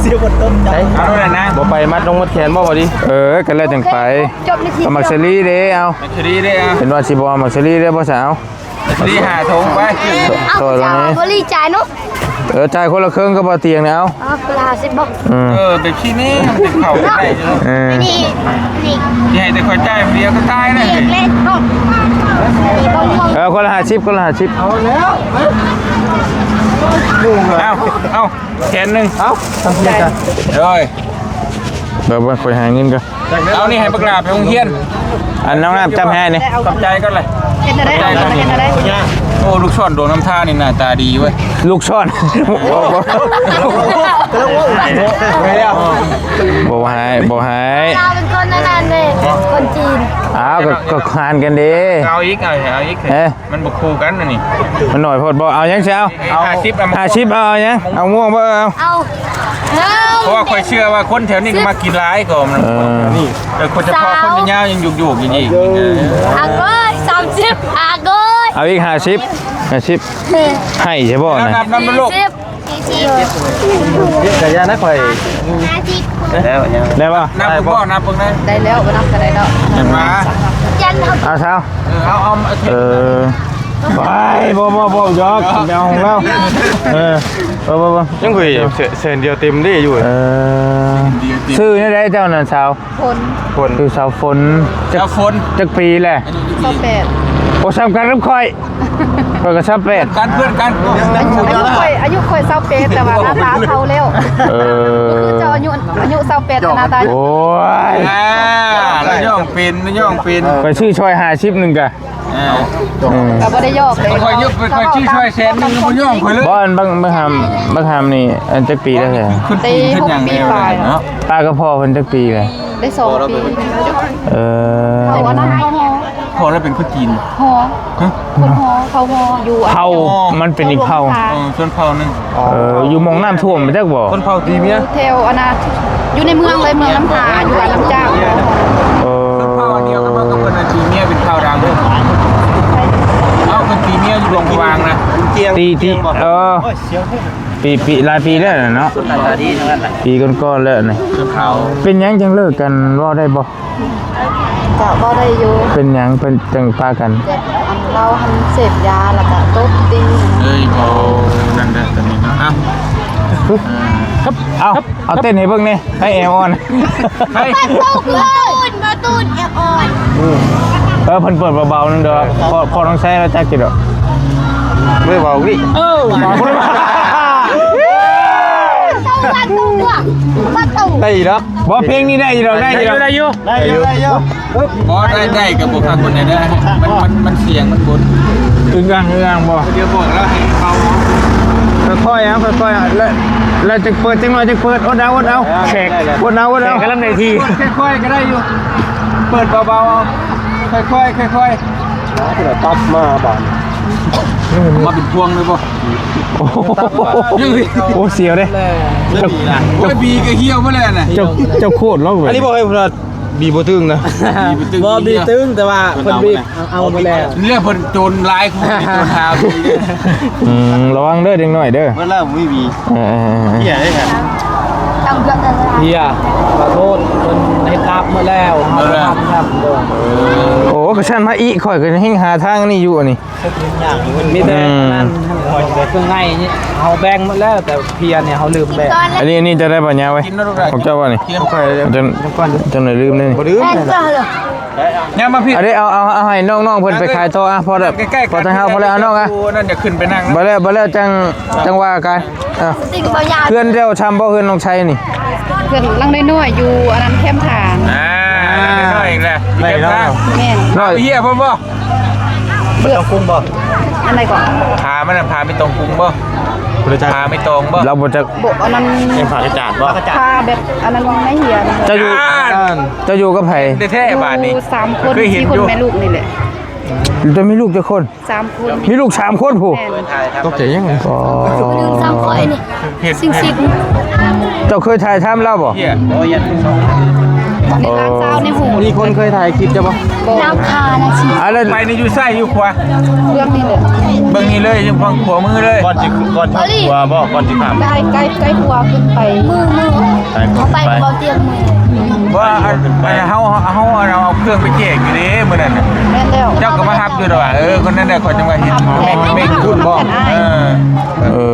ເສຍຝົນຕົກ ເອົາແລ້ວນະ ບໍ່ໄປມັດລົງມັດແຂນບໍ່ ບໍ່ດີ ເອີ ກໍແລ້ວຈັ່ງໄປ ເອົາໝາກສາລີເດ້ ເອົາ ໝາກສາລີເດ້ ເອົາ ເຫັນວ່າຊິບໍ່ເອົາໝາກສາລີເດ້ ບໍ່ຊະ ເອົາ ສາລີຫ້າຖົງໄປ ຊ່ອຍລະນີ້ ບໍ່ລີຈ່າຍເນາະ ເອີ ຈ່າຍຄົນລະເຄິ່ງກັບບໍ່ຕຽງນີ້ ເອົາ ເອົາ ຄົນລະຫ້າສິບບໍ່? ເອີ ເອີ ແບບຊີ້ນີ້ມັນເຂົ້າໄດ້ເນາະ ເອີ ນີ້ ນີ້ ຊິໃຫ້ແຕ່ຂ້ອຍຈ່າຍຜູ້ດຽວກໍຕາຍແລ້ວ ເອີ ຄົນລະຫ້າສິບ ຄົນລະຫ້າສິບ ເອົາແລ້ວ ເອົາ ເອົາ ແສນໜຶ່ງ ເອົາ ທຳເພື່ອກັນ ໂດຍ ເບິ່ງ ເບິ່ງ ຂ້ອຍຫາເງິນກ່ອນ ເອົານີ້ໃຫ້ບັກຫຼ້າໄປໂຮງຮຽນ ອັນນ້ອງນ້ຳຈັບໃຫ້ນີ້ ຂອບໃຈກ່ອນເລີຍ ເຮັດແນວໃດ ຂອບໃຈກ່ອນ ເຮັດແນວໃດ ໂອ້ ລູກສອນດວງນ້ຳທານີ້ໜ້າຕາດີເວີຍ ລູກສອນ ບໍ່ໃຫ້ ບໍ່ໃຫ້ ລາວເປັນຄົນອັນນັ້ນເດ້ ຄົນຈີນ ອ້າວ ກໍ ກໍຫານກັນເດ້ ເອົາອີກ ເອົາ ເອົາອີກ ເອີ ມັນບໍ່ຄູ່ກັນອັນນີ້ ມັນໜ້ອຍໂພດບໍ່ ເອົາຫຍັງຊິເອົາ ເອົາຫ້າສິບ ເອົາ ຫ້າສິບ ເອົາຫຍັງ ເອົາມ່ວງບໍ່ ເອີ ເອົາ ເອົາ ເອົາ ເພາະວ່າຂ້ອຍເຊື່ອວ່າຄົນແຖວນີ້ກໍມັກກິນຫຼາຍກວ່າ ເອີ ນີ້ ເອີ ຄົນຈະພໍ້ຄົນຍາວຍັງຢູ່ໆ ອີກ ອາໂກຍ ສາມສິບ ອາໂກຍ ເອົາອີກ ຫ້າສິບ ຫ້າສິບ ໃຫ້ໃຊ່ບໍ່ນະ ນັບນຳໂລກ ສີ່ສິບ ກະຢ່ານະຂ້ອຍ ຫ້າສິບ ໄດ້ບໍ່ ນັບເບິ່ງນະ ໄດ້ແລ້ວ ບໍ່ນັບກໍໄດ້ດອກ ເຫັນມາ ເອົາຊາວ ເອີ ເອົາ ເອົາ ເອີ ໄປ ບໍ່ ບໍ່ ບໍ່ ຢອກ ແນວຂອງລາວ ເອີ ບໍ່ ບໍ່ ຍັງເຄີຍແສນດຽວເຕັມເດ້ຢູ່ ເອີ ຊື່ແນວໃດເຈົ້ານັ້ນ ສາວ ຝົນ ຝົນ ຊື່ສາວຝົນ ສາວຝົນ ຈັກປີແຫຼະ ຊາວແປດ ໂອ້ ສ່ຳກັນກັບຂ້ອຍ ຂ້ອຍກໍຊາວແປດ ກັນ ເພື່ອນກັນ ອາຍຸຂ້ອຍ ອາຍຸຂ້ອຍຊາວແປດ ແຕ່ວ່າໜ້າຕາເຖົ້າແລ້ວ ເອີ ຄືເຈົ້າອາຍຸ ອາຍຸຊາວແປດ ແຕ່ໜ້າຕາ ໂອ້ຍ ອ່າ ລະຍ່ອງເປັນ ລະຍ່ອງເປັນ ຂ້ອຍຊື້ຊ່ອຍຫ້າສິບໜຶ່ງກະ ອ່າ ກໍບໍ່ໄດ້ຢອກເດ້ ຂ້ອຍຍົກໄປ ຂ້ອຍຊື້ຊ່ອຍແສນໜຶ່ງ ບໍ່ຍອມຂ້ອຍເລີຍ ບໍ່ ອັນບັກ ບັກຫາມ ບັກຫາມນີ້ ອັນຈັກປີແລ້ວແທ້ ປີຫົກປີປາຍເນາະ ປາກັບພໍ່ເພິ່ນຈັກປີແລ້ວ ໄດ້ສອງປີ ເອີ ເຂົາອັນນັ້ນ ພໍ່ລະເປັນຄົນຈີນ ຫໍ ຮະ ຄົນຫໍ ເຜົ່າຫໍ ຢູ່ ເຜົ່າ ມັນເປັນອີກເຜົ່າ ເອີ ຊົນເຜົ່າໜຶ່ງ ເອີ ຢູ່ໝ່ອງນ້ຳຖ້ວມ ຮູ້ຈັກບໍ່ ຊົນເຜົ່າຕີເມຍ ແຖວອັນນ່າ ຢູ່ໃນເມືອງເລີຍ ເມືອງນ້ຳທາ ຢູ່ບ້ານນ້ຳຈາກ ເອີ ຊົນເຜົ່າອັນດຽວກັນບໍ່ກັບເພິ່ນ ຕີເມຍເປັນຂ່າວດັງ ເອົາ ເພິ່ນຕີເມຍຢູ່ຫຼວງພະບາງນະ ຕີ ຕີ ເອີ ປີ ປີ ຫຼາຍປີແລ້ວເນາະ ປີກ່ອນໆ ແລ້ວນີ້ ເປັນຫຍັງຈັ່ງເລີກກັນ ເວົ້າໄດ້ບໍ່? ກະເວົ້າໄດ້ຢູ່ ເປັນຫຍັງເພິ່ນຈັ່ງປະກັນ? ແບບອັນລາວຫັ້ນເສບຢາ ແລ້ວກະຕົບຕີ ເອີຍ ໂອ້ ນັ້ນແຫຼະ ຕອນນີ້ເນາະ ເອົາ ເອົາ ເອົາເຕັ້ນໃຫ້ເບິ່ງແດ່ ໃຫ້ແອວອ່ອນ ໃຫ້ ປະຕູນ ປະຕູນແອວອ່ອນ ເອີ ເພິ່ນເປີດເບົາໆ ນັ້ນເດີ ພໍ່ ພໍ່ນ້ອງໄຊລາວຈັກຢູ່ດອກ ບໍ່ໄດ້ເວົ້າວິ ເອີ ເວົ້າບໍ່ໄດ້ ປະຕູນ ປະຕູນ ໄດ້ຢູ່ດອກ ບໍ່ ເພງນີ້ໄດ້ຢູ່ດອກ ໄດ້ຢູ່ດອກ ໄດ້ຢູ່ ໄດ້ຢູ່ ໄດ້ຢູ່ ບໍ່ ໄດ້ ໄດ້ກໍບໍ່ຄັກປານໃດເດີ ມັນ ມັນ ມັນສຽງມັນບົນ ອຶງອັງ ອຶງອັງບໍ່ ດຽວບອກແລ້ວໃຫ້ເບົາ ຄ່ອຍໆ ເອົາ ຄ່ອຍໆ ແລ້ວ ແລ້ວຈຶ່ງເປີດ ຈັກໜ້ອຍຈຶ່ງເປີດ ອົດເອົາ ອົດເອົາ ແຂກ ອົດເອົາ ອົດເອົາ ແຂກກຳລັງໄດ້ທີ່ ຄ່ອຍໆ ກໍໄດ້ຢູ່ ເປີດເບົາໆ ຄ່ອຍໆ ຄ່ອຍໆ ຕັບມາບາດ ມາເປັນພວງເລີຍບໍ່? ໂອ້ໂຫ ໂອ້ ສຽວເດ້ ເຈົ້າ ໂອ້ຍ ບີກໍຫ່ຽວໝົດແລ້ວນະ ເຈົ້າ ເຈົ້າໂຄດເນາະ ອັນນີ້ບໍ່ໃຫ້ເພິ່ນວ່າບີບໍ່ຕຶງນະ ບີບໍ່ຕຶງ ບໍ່ບີຕຶງ ແຕ່ວ່າເພິ່ນບີບເອົາໝົດແລ້ວ ນີ້ແຫຼະເພິ່ນໂຈນຫຼາຍ ຄົນໂຈນຫາບີ ອືມ ລະວັງເດີເດັກນ້ອຍເດີ ເບິດແລ້ວບໍ່ມີບີ ເອີໆໆ ເພຍເດ້ ເພຍ ຂໍໂທດ ເພິ່ນເຮັດລາບໝົດແລ້ວ ເຮົາກໍທຳ ໂອ້ ກໍຊັ້ນມາອີກ ຂ້ອຍກໍແຮ່ງຫາທາງອັນນີ້ຢູ່ອັນນີ້ ມີແຕ່ ອືມ ອັນນັ້ນ ເຄື່ອງໃນນີ້ເຮົາແບ່ງໝົດແລ້ວ ແຕ່ເພຍນີ້ເຮົາລືມແບ່ງ ອັນນີ້ ອັນນີ້ຈະໄດ້ບໍ່ຍາວເວີຍ ຂອງເຈົ້າບໍ່ນີ້ ຂອງຂ້ອຍ ຈະ ຈະໜ້ອຍລືມເດ້ ບໍ່ລືມ ຍາມມາພີ້ ອັນນີ້ເອົາ ເອົາ ເອົາໃຫ້ນ້ອງໆເພິ່ນໄປຂາຍຕໍ່ ອະ ພໍແລ້ວ ພໍທາງເຮົາ ພໍແລ້ວ ເອົານ້ອງ ອະ ບໍ່ແລ້ວ ບໍ່ແລ້ວຈັ່ງ ຈັ່ງວ່າກັນ ເອີ ເຮືອນເຈົ້າຊ່ຳບໍ່ ເຮືອນນ້ອງໄຊນີ້ ເຮືອນຫຼັງນ້ອຍໆ ຢູ່ອັນນັ້ນແຄມທາງ ອ່າ ຫຼັງນ້ອຍໆອີກແລ້ວ ຢູ່ແຄມທາງ ແມ່ນ ນ້ອຍເຮຍເພິ່ນບໍ່ ບໍ່ຕ້ອງກຸງບໍ່ ອັນໃດກໍ ຜາມັນນະ ຜາມີຕ້ອງກຸງບໍ່ ບໍ່ຮູ້ຈັກ ຜາມີຕ້ອງບໍ່ ລາວບໍ່ຈັກ ບໍ່ ອັນນັ້ນ ເປັນຜາກະຈາດບໍ່ ຜາແບບອັນນັ້ນໃນເຮຍ ເຈົ້າຢູ່ ອ່າ ເຈົ້າຢູ່ກັບໃຜ ແທ້ໆບາດນີ້ ຢູ່ສາມຄົນ ສີ່ຄົນແມ່ລູກນີ້ແຫຼະ ເຈົ້າມີລູກຈັກຄົນ ສາມຄົນ ມີລູກສາມຄົນພຸ້ນ ແມ່ນ ຕົກໃຈຫຍັງ ອໍ ສາມຄົນນີ້ ເຮັດ ສິ່ງສິດ ເຈົ້າເຄີຍຖ່າຍທຳລາວບໍ່ ເອີ ໃນຮ້ານຊາວໃນຫູ ມີຄົນເຄີຍຖ່າຍຄລິບເຈົ້າບໍ່ ບໍ່ ລາວຄານະຊິ ອ່າ ແລ້ວໄປນີ້ຢູ່ຊ້າຍຢູ່ຂວາ ເບື້ອງນີ້ເລີຍ ເບື້ອງນີ້ເລີຍ ຢູ່ຝັ່ງຂວາມືເລີຍ ກ່ອນຊິ ກ່ອນຊິຂົວບໍ່ ກ່ອນຊິຂ້າມ ໃກ້ ໃກ້ ໃກ້ຂົວຂຶ້ນໄປ ມື ມື ໄປ ເຂົາໄປ ໄປ ເຂົາຕຽມມື ວ່າອັນ ເຮົາ ເຮົາ ເຮົາເອົາເຄື່ອງໄປແຈກຢູ່ເດ້ມື້ນັ້ນນະ ແມ່ນແລ້ວ ເຈົ້າກໍມາຮັບຢູ່ດອກວ່າ ເອີ ຄົນນັ້ນແຫຼະ ຂ້ອຍຈັ່ງວ່າເຫັນ ແມ່ນ ແມ່ນຄຸນບໍ່ ເອີ ເອີ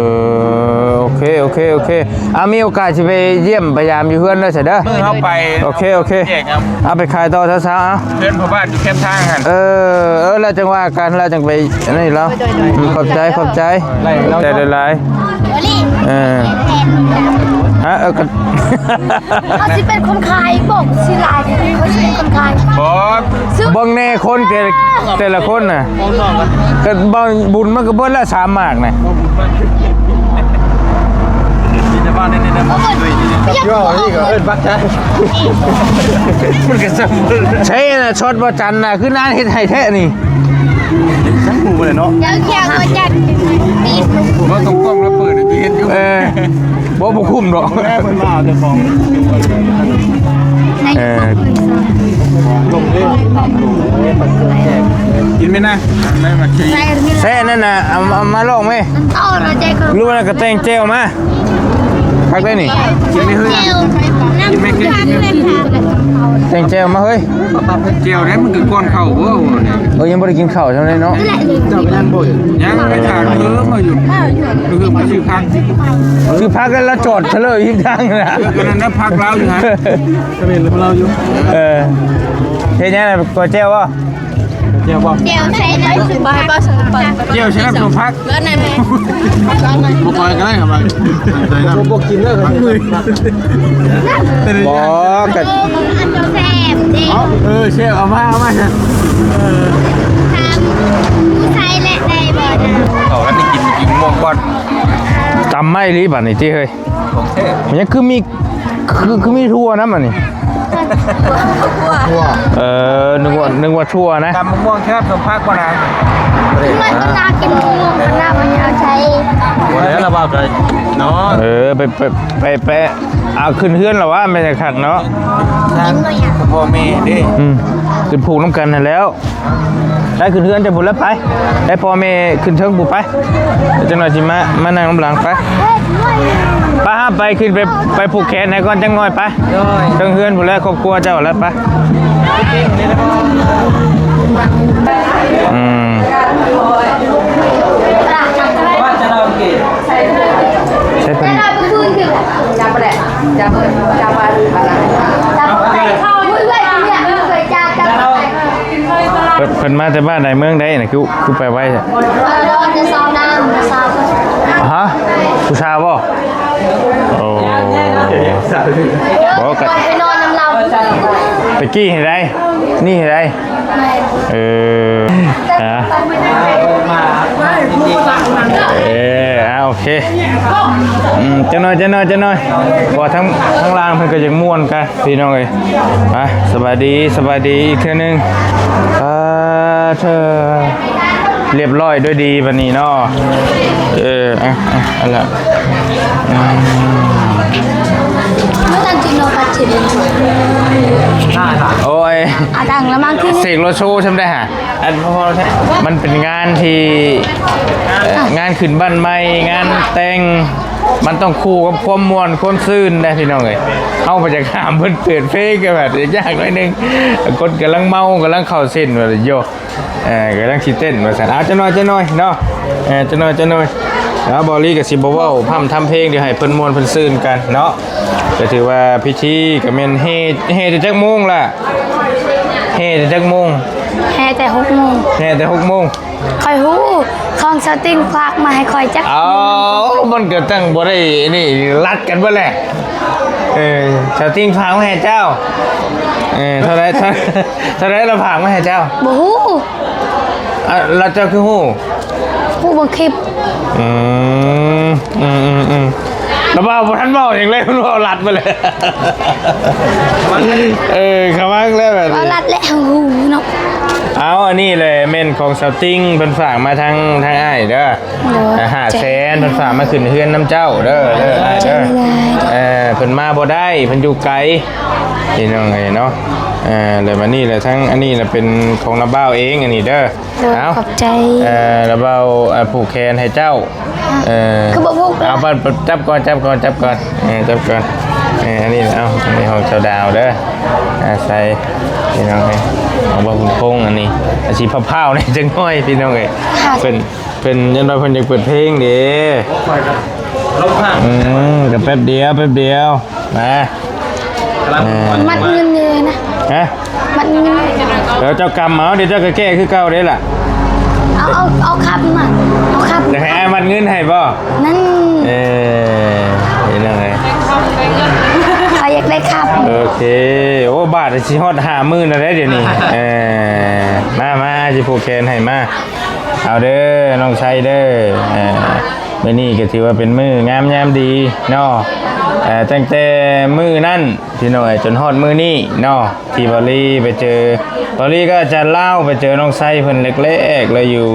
ໂອເຄ ໂອເຄ ໂອເຄ ອ່າ ມີໂອກາດຊິໄປຢ້ຽມໄປຢາມຢູ່ເຮືອນເດີ ເດີ ມື້ເຮົາໄປ ໂອເຄ ໂອເຄ ແຈກ ເອົາໄປຂາຍຕໍ່ເຊົ້າໆ ເອົາ ເພື່ອນພໍ່ບ້ານຢູ່ແຄມທາງຫັ້ນ ເອີ ເອີ ແລ້ວຈັ່ງວ່າກັນ ແລ້ວຈັ່ງໄປອັນນີ້ລາວ ໂດຍ ໂດຍ ອືມ ຂອບໃຈ ຂອບໃຈ ຂອບໃຈຫຼາຍໆ ເອີ ຮະ ເອີ ກໍ ເຂົາຊິເປັນຄົນຂາຍ ບອກຊິຫຼາຍ ເຂົາຊິເປັນຄົນຂາຍ ບໍ່ ເບິ່ງແດ່ຄົນແຕ່ ແຕ່ລະຄົນນະ ກໍບໍ່ ບຸນມັນກໍເບິດລະສາມໝາກນະ ມີແຕ່ບ້ານນີ້ນະ ເອີ ເວົ້ານີ້ກໍເອີ້ນບັກຊາ ມັນກໍສ່ຳ ໃຊ່ນະ ຊັອດບໍ່ຈັນນະ ຄືນານເຮັດໃຫ້ແທ້ນີ້ ຈັກໝູ່ບໍ່ໄດ້ເນາະ ເຈົ້າຂຽວບໍ່ຈັນ ບໍ່ຕ້ອງກ້ອງລະເປີດໃຫ້ເຫັນຢູ່ ເອີ ບໍ່ ບໍ່ຄຸ້ມດອກ ແມ່ເພິ່ນມາເອົາແຕ່ຂອງ ເອີ ລົງເດ້ ກິນໄໝນະ ໄດ້ມາຂີ່ ແຊະນັ້ນນະ ເອົາ ເອົາມາລອງໄໝ ຫຼືວ່າກະແຕ່ງແຈ່ວມາ ຄັກໄດ໋ນີ້ ກິນໄໝເຮີ້ຍ ແຈ່ວ ແຕ່ງແຈ່ວມາເຮີ້ຍ ແຈ່ວໄດ້ ມັນຄືກ່ອນເຂົ້າບໍ່ ເອີ ຍັງບໍ່ໄດ້ກິນເຂົ້າຊ່ຳໃດເນາະ ເຈົ້າກໍຍັງບໍ່ ຍັງໄປຖາມເອີມາຢູ່ ຄືໄປຊື້ຜັກ ຊື້ຜັກແລ້ວລາວຈອດຊະເລີຍອີກທາງນະ ເອີ ກໍນັ້ນນະ ຜັກລາວຢູ່ຫັ້ນ ກໍເຫັນລາວຢູ່ ເອີ ເຮັດຫຍັງ ກວດແຈ່ວບໍ່ ແຈ່ວບໍ່ ແຈ່ວໃສ່ນ້ຳ ແຈ່ວໃສ່ນ້ຳສົ້ມຜັກ ເອີ ນັ້ນແຫຼະ ບໍ່ຄ່ອຍກໍໄດ້ ເອົາໄປໃສ່ນ້ຳ ບໍ່ ບໍ່ກິນເດີ ບໍ່ ກໍ ອັນແຊບເດ້ ເອີ ແຊບ ເອົາມາ ເອົາມາ ເອີ ຖາມຜູ້ຊາຍແຫຼະໄດ້ບໍ່ນະ ເອົາ ອັນນີ້ກິນ ກິນມ່ວງກ່ອນ ຕຳໄມ້ລີບາດນີ້ຕິເຮີ້ຍ ຂອງແທ້ ມັນຍັງຄືມີ ຄື ຄືມີຖົ່ວນຳອັນນີ້ ຖົ່ວ ເອີ ນຶກວ່າ ນຶກວ່າຖົ່ວນະ ຕຳໝາກມ່ວງແຊບ ສົ້ມຜັກບໍ່ນະ ເອີ ເອົາຂຶ້ນເຮືອນລະວ່າ ແມ່ນຄັກເນາະ ພໍ່ແມ່ເດ້ ອືມ ຂຶ້ນພູກນຳກັນຫັ້ນແລ້ວ ໄປຂຶ້ນເຮືອນເຈົ້າພຸ້ນລະ ໄປ ໄປພໍ່ແມ່ຂຶ້ນເທິງພຸ້ນ ໄປ ຈັກໜ່ອຍຊິມາ ມານັ່ງນຳຫຼັງ ໄປ ໄປຫາ ໄປຂຶ້ນໄປ ໄປຜູກແຂນໃຫ້ກ່ອນ ຈັກໜ່ອຍ ໄປ ໂດຍ ເທິງເຮືອນພຸ້ນແຫຼະ ຄອບຄົວເຈົ້າແຫຼະ ໄປ ອືມ ໃຊ້ເພິ່ນ ເພິ່ນ ເພິ່ນມາແຕ່ບ້ານໃດເມືອງໃດນະ ຄື ຄືໄປໄວແທ້ ຮະ ຜູ້ສາວບໍ່ ໂອ້ ບໍ່ ກໍ ໄປນອນນຳລາວ ໄປກີ້ໃຫ້ໄດ້ ນີ້ໃຫ້ໄດ້ ເອີ ອ່າ ເອີ ອ່າ ໂອເຄ ອືມ ຈັກໜ່ອຍ ຈັກໜ່ອຍ ຈັກໜ່ອຍ ເພາະວ່າທາງ ທາງລ່າງເພິ່ນກໍຢາກມ່ວນກັນ ພີ່ນ້ອງເອີຍ ອ່ະ ສະບາຍດີ ສະບາຍດີອີກເທື່ອໜຶ່ງ ອ່າ ເທີ ລຽບຮ້ອຍດ້ວຍດີບັດນີ້ເນາະ ເອີ ອ່ະ ອ່ະ ອັນລະ ອືມ ບໍ່ທັນກິນເນາະ ປັດຊິເປັນ ໂອ້ຍ ອາ ດັງລະມັງຄື ເສກໂລໂຊຊ່ຳໄດ້ຫາ ອັນ ມັນເປັນງານທີ່ ເອີ ອ່ະ ງານຂຶ້ນບ້ານໃໝ່ ງານແຕ່ງ ມັນຕ້ອງຄູ່ກັບຄວາມມ່ວນຄວາມຊື່ນເດ້ພີ່ນ້ອງເອີຍ. ເຮົາບໍ່ຢາກຫ້າມເພິ່ນເປີດເພງ ກໍແບບຍາກໜ້ອຍໜຶ່ງ ຄົນກຳລັງເມົາ ກຳລັງເຂົ້າເສັ້ນວ່າ ໂຢ ເອີ ກຳລັງຊິເຕັ້ນວ່າຊັ້ນ. ເອົາ ຈັກໜ້ອຍ ຈັກໜ້ອຍເນາະ ເອີ ຈັກໜ້ອຍ ຈັກໜ້ອຍ ແລ້ວເບົາລີກໍຊິບໍ່ເວົ້າພ່ຳທຳເພງ ດຽວໃຫ້ເພິ່ນມ່ວນເພິ່ນຊື່ນກັນເນາະ. ກໍຖືວ່າພິທີກໍແມ່ນແຫ່ ແຫ່ແຕ່ຈັກໂມງລະ? ແຫ່ແຕ່ຈັກໂມງ? ແຫ່ແຕ່ຫົກໂມງ. ແຫ່ແຕ່ຫົກໂມງ. ຂ້ອຍຮູ້ ຂອງສາວຕິງຝາກມາໃຫ້ຂ້ອຍຈັກ ເອົາ ມັນກໍຕັ້ງບໍ່ໄດ້ນີ້ ລັດກັນເບິດແຫຼະ. ເອີ ສາວຕິງຝາກມາໃຫ້ເຈົ້າ ເອີ ເທົ່າໃດ ເທົ່າ ເທົ່າໃດລະຝາກມາໃຫ້ເຈົ້າ? ບໍ່ຮູ້. ອ່າ ແລ້ວເຈົ້າຄືຮູ້? ຮູ້ເບິ່ງຄລິບ. ອືມ ອືມ ອືມ ອືມ ລະເວົ້າບໍ່ທັນເວົ້າຫຍັງເລີຍ ມັນເວົ້າລັດໄປເລີຍ. ເອີ ເຂົ້າມາແລ້ວແບບນີ້ ເວົ້າລັດແຫຼະ ຮູ້ເນາະ. ເອົາ ອັນນີ້ແຫຼະແມ່ນຂອງສາວຕິງ ເພິ່ນຝາກມາທາງ ທາງອ້າຍເດີ. ໂດຍ ຫ້າແສນ ເພິ່ນຝາກມາຂຶ້ນເຮືອນນຳເຈົ້າເດີ ເດີ ອ້າຍເດີ. ເອີ ເພິ່ນມາບໍ່ໄດ້ ເພິ່ນຢູ່ໄກ ພີ່ນ້ອງເອີຍເນາະ. ເອີ ແລ້ວບັດນີ້ລະ ທັງອັນນີ້ລະເປັນຂອງລະບ່າວເອງ ອັນນີ້ເດີ. ໂດຍ ເອົາ ຂອບໃຈ. ເອີ ລະບ່າວ ເອີ ຜູກແຂນໃຫ້ເຈົ້າ. ເອີ ຄືບໍ່ຜູກ ເອົາ ຈັບກ່ອນ ຈັບກ່ອນ ຈັບກ່ອນ ເອີ ຈັບກ່ອນ. ເອີ ອັນນີ້ ເອົາ ອັນນີ້ຂອງສາວດາວເດີ. ອາ ໃສ່ ພີ່ນ້ອງເອີຍ ຂອງບ່າວບຸນຄົງ ອັນນີ້ ອາ ຊິພ້າວໆ ແດ່ຈັກໜ້ອຍ ພີ່ນ້ອງເອີຍ. ເພິ່ນ ເພິ່ນ ຢ່າງໜ້ອຍເພິ່ນຢາກເປີດເພງເດ້. ອືມ ກໍແປັບດຽວ ແປັບດຽວ ມາ ມັດເງິນເລີຍນະ. ຮະ? ມັດເງິນ. ເອີ ເຈົ້າກຳເອົາ ດຽວເຈົ້າກໍແກ້ຄືເກົ່າເດ້ລະ. ເອົາ ເອົາ ເອົາຄຳມາ ເອົາຄຳ. ຢາກໃຫ້ອ້າຍມັດເງິນໃຫ້ບໍ່? ນັ້ນ. ເອີ ເຫັນແລ້ວໄງ ຂ້ອຍຢາກໄດ້ຄຳ. ໂອເຄ. ໂອ້ ບາດຊິຮອດຫ້າໝື່ນແລ້ວເດ້ດຽວນີ້. ເອີ ມາ ມາ ຊິຜູກແຂນໃຫ້ ມາ. ເອົາເດີ ນ້ອງໄຊເດີ. ເອີ ມື້ນີ້ກໍຖືວ່າເປັນມື້ງາມຍາມດີເນາະ. ເອີ ຕັ້ງແຕ່ມື້ນັ້ນ ພີ່ນ້ອງເອີຍ ຈົນຮອດມື້ນີ້ເນາະ ທີ່ເບົາລີໄປເຈີ ເບົາລີກັບອາຈານລາວໄປເຈີນ້ອງໄຊເພິ່ນແລກໆ ແລ້ວຢູ່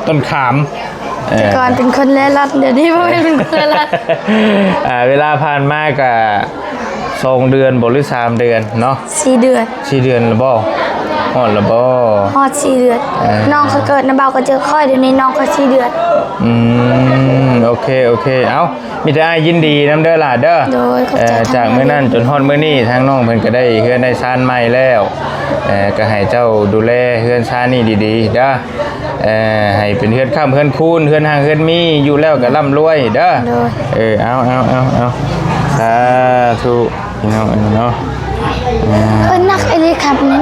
ຕົ້ນຂາມ. ເອີ ແຕ່ກ່ອນເປັນຄົນເລ່ລ່ອນ ດຽວນີ້ບໍ່ແມ່ນເປັນຄົນເລ່ລ່ອນ. ອ່າ ເວລາຜ່ານມາກໍສອງເດືອນບໍ່ ຫຼື ສາມເດືອນເນາະ? ສີ່ເດືອນ. ສີ່ເດືອນແລ້ວບໍ່? ຮອດແລ້ວບໍ່? ຮອດສີ່ເດືອນ. ເອີ ນ້ອງຂ້ອຍເກີດນຳເບົາກໍເຈີຂ້ອຍ ດຽວນີ້ນ້ອງຂ້ອຍສີ່ເດືອນ. ອືມ ໂອເຄ ໂອເຄ. ເອົ້າ ມີແຕ່ອ້າຍຍິນດີນຳເດີຫຼ້າເດີ. ໂດຍ ຂອບໃຈ. ເອີ ຈາກມື້ນັ້ນຈົນຮອດມື້ນີ້ ທາງນ້ອງເພິ່ນກໍໄດ້ເຮືອນໄດ້ຊານໃໝ່ແລ້ວ. ເອີ ກໍໃຫ້ເຈົ້າດູແລເຮືອນຊານນີ້ດີໆເດີ. ເອີ ໃຫ້ເປັນເຮືອນຄ້ຳເຮືອນຄູນ ເຮືອນຮັ່ງເຮືອນມີ ຢູ່ແລ້ວກໍລ່ຳລວຍເດີ. ໂດຍ. ເອີ ເອົາ ເອົາ ເອົາ ເອົາ ສາທຸ ພີ່ນ້ອງເອີຍເນາະ. ເອີ ໜັກອີ່ຫຼີຄັບນີ້.